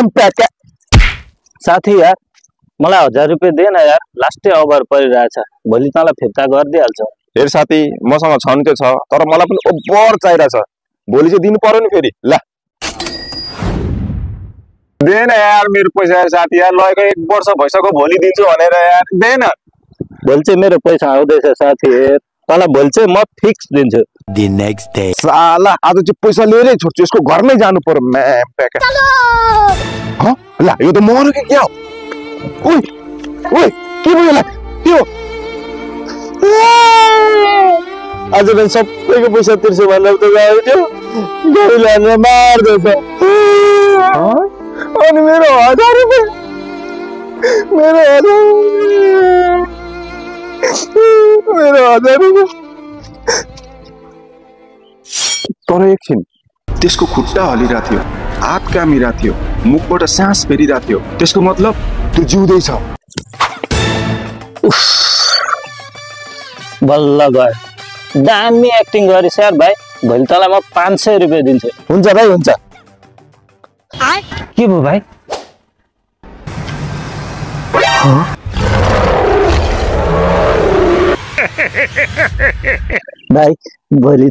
Ma'am pack साथी यार मलाई 1000 रुपैयाँ दे न यार लास्टै ओभर परिरहेछ भोलि तँलाई फिर्ता गरिदिइहाल्छु हेर साथी मसँग छन् के छ तर मलाई पनि ओभर चाहिरहेछ भोलि चाहिँ दिनु पर्यो नि फेरि ल दे न यार मेरो पैसा यार साथी यार लगेको 1 वर्ष भइसक्यो भोलि दिन्छु भनेर यार दे न भोलि चाहिँ मेरो पैसा आउँदैछ साथी तँलाई भोलि चाहिँ म फिक्स दिन्छु The next day. साला आज चाहिँ पैसा लिएरै छोड्छु यसको घरमै जानु पर्यो म्याम प्याक ह ल यो त मर्यो कि क्या हो ओइ ओइ के भयो ल के हो आज त सबैको पैसा तिर्छु भनेर त गएको थियो गाडी ल्याएर मार्दैछ अनि मेरो 1000 रुपैयाँ मेरो 1000 रुपैयाँ तर एकछिन त्यसको खुट्टा हलिरहेको थियो हात कामिरहेको थियो मुखबाट सास फेरिरहेको थियो त्यसको मतलब त्यो जिउँदैछ बल्ल गयो दामी एक्टिङ गरिस् यार भाइ भोलि तँलाई म 500 रुपैयाँ दिन्छु हुन्छ भाइ हुन्छ के भयो भाइ भाइ भोलि